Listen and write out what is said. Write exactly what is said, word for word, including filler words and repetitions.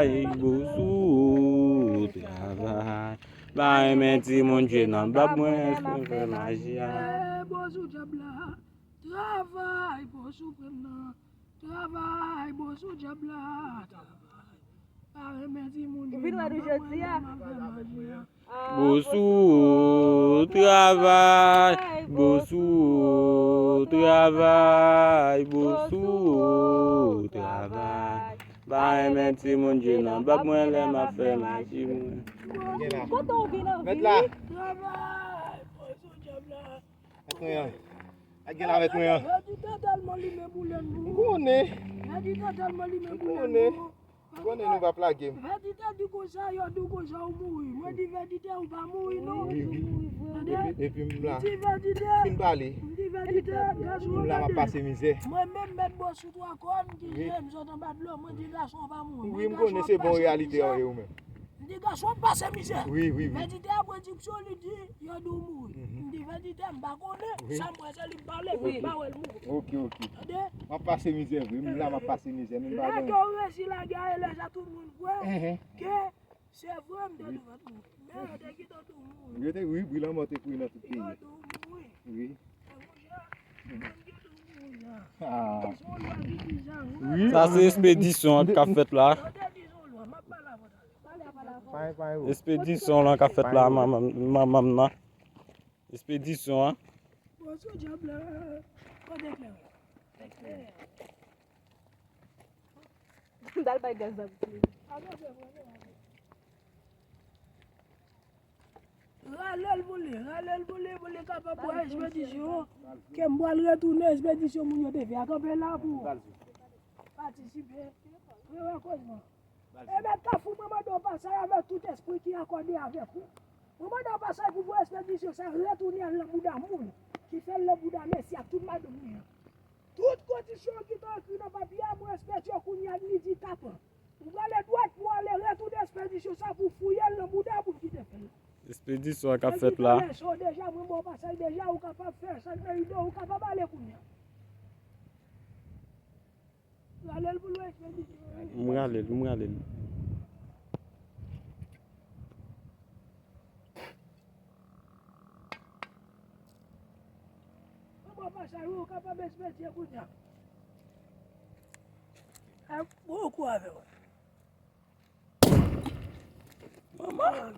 Travay, Bosou, travay. Pa renmen timoun jwe nan bab mwen, èske w fè maji a? Eh, Bosou djab la, travay, Bosou pran nan. Travay, Bosou djab la, travay. Pa renmen timoun jwe nan bab mwen, lè m ap fè maji a. Bosou, travay, Bosou, travay, Bosou, travay. Pa renmen timoun jwe nan bab mwen lè m ap fè maji mwen. Kote w vin anvi? Mèt la. Travay, Bosou djab la. Mèt mwen an. Ak gen la mèt mwen an. Vèditè tèlman limen boulèn pou ou. M konnen. Vèditè tèlman limen boulèn pou ou. M konnen. M konnen nou p ap lage m. Vèditè di konsa, yo di w konsa ou mouri. Mwen di Vèditè ou pa mouri non. Wi, wi. Tande? Epi, epi m la. M di Vèditè. Fin pale. M di Vèditè, gason. M la m ap pase mizè. Mwen menm mèt Bosou twa kòn ki jwe m sot anba dlo, mwen di gason pa mouri. Wi, m konnen se bon reyalite w ye ou menm. M di gason ap pase mizè. Wi, wi, wi. Vèditè apre di Yo di, yo di w mouri. M di Vèditè, m pa konnen. Wi. Sa m wè se li m pale, mwen pa wè l mouri. Ok, ok. Tande? M ap pase mizè vre, m la m ap pase mizè, men m pa gen. Lè ke w resi lage a, e lè sa tout moun kwè ke se vre m te di w mouri. Men yo te kite w tou mouri. Yo te, wi, bri lanmò te kouri nan tout peyi. Yo di w mouri. Wi. E monchè, moun ki di w mouri la. Ah. Se yon lwa ki di sa, wi. Wi. Sa se espedisyon an k ap fèt la. Yo te di se yon lwa, m ap pale avè w talè. Espedisyon lan k ap fèt la, manman, manman m nan. Espedisyon an. Bosou djab la. Kote klè? M t al bay gaz la pou fini. Rale l pou li, rale l pou li, pou li kapab pran espedisyon. Ke m pral retounen espedisyon moun yo te fè a kanpe la pou patisipe. Wi, wi, kozman. E mèt Kafou, mwen mande w pasaj avèk tout espri ki akòde avèk ou. Mwen mande w pasaj pou voye espedisyon sa retounen al nan bouda moun ki fè l nan bouda mesye ak tout madanm li an. Tout kondisyon ki te ekri nan papye a, mwen espedisyon kounye a li di tapan. Ou prale dwat pou ale retounen espedisyon sa pou fouye l nan bouda moun ki te fè l. Espedisyon an k ap fèt la. Deja, mwen ba w pasaj deja, ou kapab fè sa nan ide w, ou kapab ale kounye a. Rale l pou lwen, espedisyon. M rale l, m rale l. Mwen ba w pasaj, ou kapab espedisyon kounye a. Bon kou avè w. Manman.